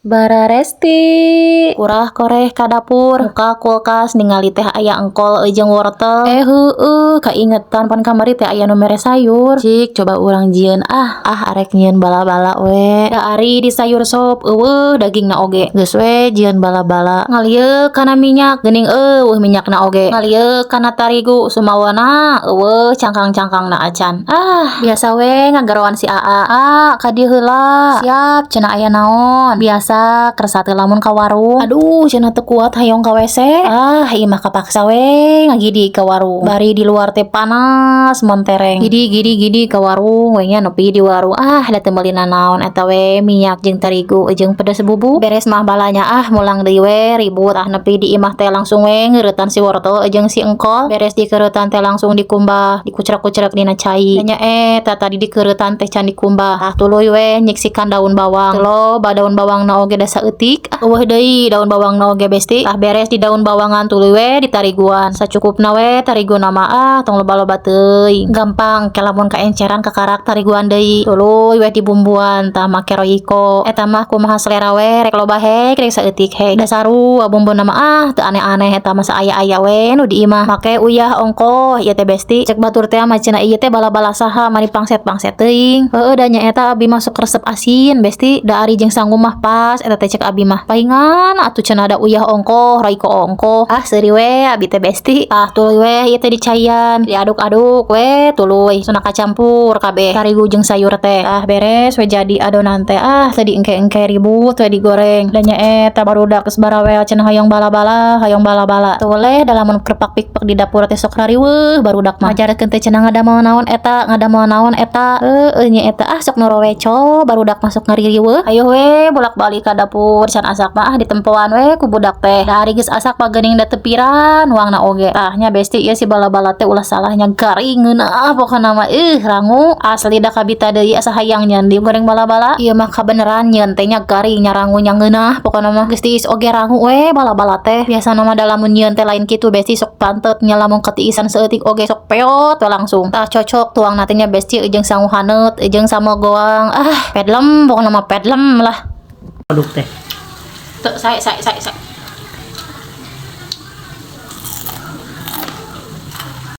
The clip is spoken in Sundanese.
Bararesti kurah koreh ka dapur, muka kulkas, ningali teh aya engkol jeung wortel. Eh, heueuh, kaingetan pan kamari teh aya nu mere sayur. Cik, coba urang jieun ah. Ah, arek nyieun bala-bala we. Da ari di sayur sop euweuh dagingna oge. Geus we jieun bala-bala. Ngalieuk kana minyak geuning euweuh minyakna oge. Ngalieuk kana tarigu sumawana euweuh cangkang-cangkangna acan. Ah, biasa we ngagaroan si Aa. "Ah, ka dieu heula." "Siap," cenah, "aya naon?" Biasa kersa teh lamun ka warung. "Aduh," cenah, "teu kuat hayang ka WC." Ah, ieu mah kapaksa we ngagidi ka warung. Bari di luar teh panas montereng. Gidi gidi gidi ka warung we nya, nepi di warung. Ah, da teu meuli nanaon, eta we minyak jeung terigu jeung pedes bubuk. Beres mah balanya, ah, mulang deui we ribut. Ah, nepi di imah teh langsung we ngeuretan si wortel jeung si engkol. Beres dikeuretan teh langsung dikumbah, dikucrek-kucrek dina cai. Nya eta tadi dikeuretan teh can dikumbah. Ah, tuluy we nyiksikan daun bawang. Teu loba daun bawangna oge, da saeutik. Ah, euweuh deui daun bawangna oge, Besti. Ah, beres di daun bawangan tuluy we ditariguan. Sacukupna we tariguna mah, ah, tong loba-loba teuing. Gampang ke lamun kaenceran kakarak tariguan deui. Tuluy we dibumbuan tah make Royco. Eta mah kumaha selera we, rek loba hek, rek saeutik hek. Da sarua bumbuna mah, ah, teu aneh-aneh, eta mah saaya-aya we nu di imah. Make uyah ongkoh ieu teh, Besti. Cek batur teh mah cenah ieu teh bala-bala saha, mani pangset-pangset teuing. Heueuh, da nya eta abi mah sok resep asin, Besti. Da ari jeung sangu mah pas eta teh cek abi mah. "Paingan atuh," cenah, "da uyah ongkoh, Royco ongkoh." Ah, seuri we abi teh, Besti. Ah, tuluy we ieu teh dicaian, diaduk-aduk we tuluy. Sona kacampur kabeh tarigu jeung sayur teh. Ah, beres we jadi adonan teh. Ah, tadi engke-engke ribut we digoreng. Da nya eta barudak geus barawel cenah hayang bala-bala, hayang bala-bala. Teu weleh da lamun kerpak pikpek di dapur teh sok rariweuh barudak mah. Ngajarkeun teh cenah ngadamel naon eta, ngadamel naon eta. Heueuh, nya eta, ah, sok noroweco barudak mah, sok ngaririweuh. Ayo we bolak-balik ka dapur, can asak mah, ah, ditempoan we ku budak teh. Da ari geus asak mah geuning da teu piran nuangna oge. Tah nya, Besti, ieu si bala-bala teh ulah salahnya garing, ngeunah pokona mah, ih, rangu asli. Da kabita deui asa hayang nyeun di goreng bala-bala. Ieu mah kabeneran nyeun teh nya garing, nya rangu, nya ngeunah pokona mah. Geus tiis oge rangu we bala-bala teh. Biasana mah da lamun nyieun teh lain kitu, Besti, sok pantet nya, lamun ketiisan saeutik oge sok peot we langsung. Tah, cocok tuang teh nya, Besti, jeung sangu haneut jeung sambal goang. Ah, pedlem pokona mah, pedlem lah. Aduk teh. Tuh, saya saya saya saya.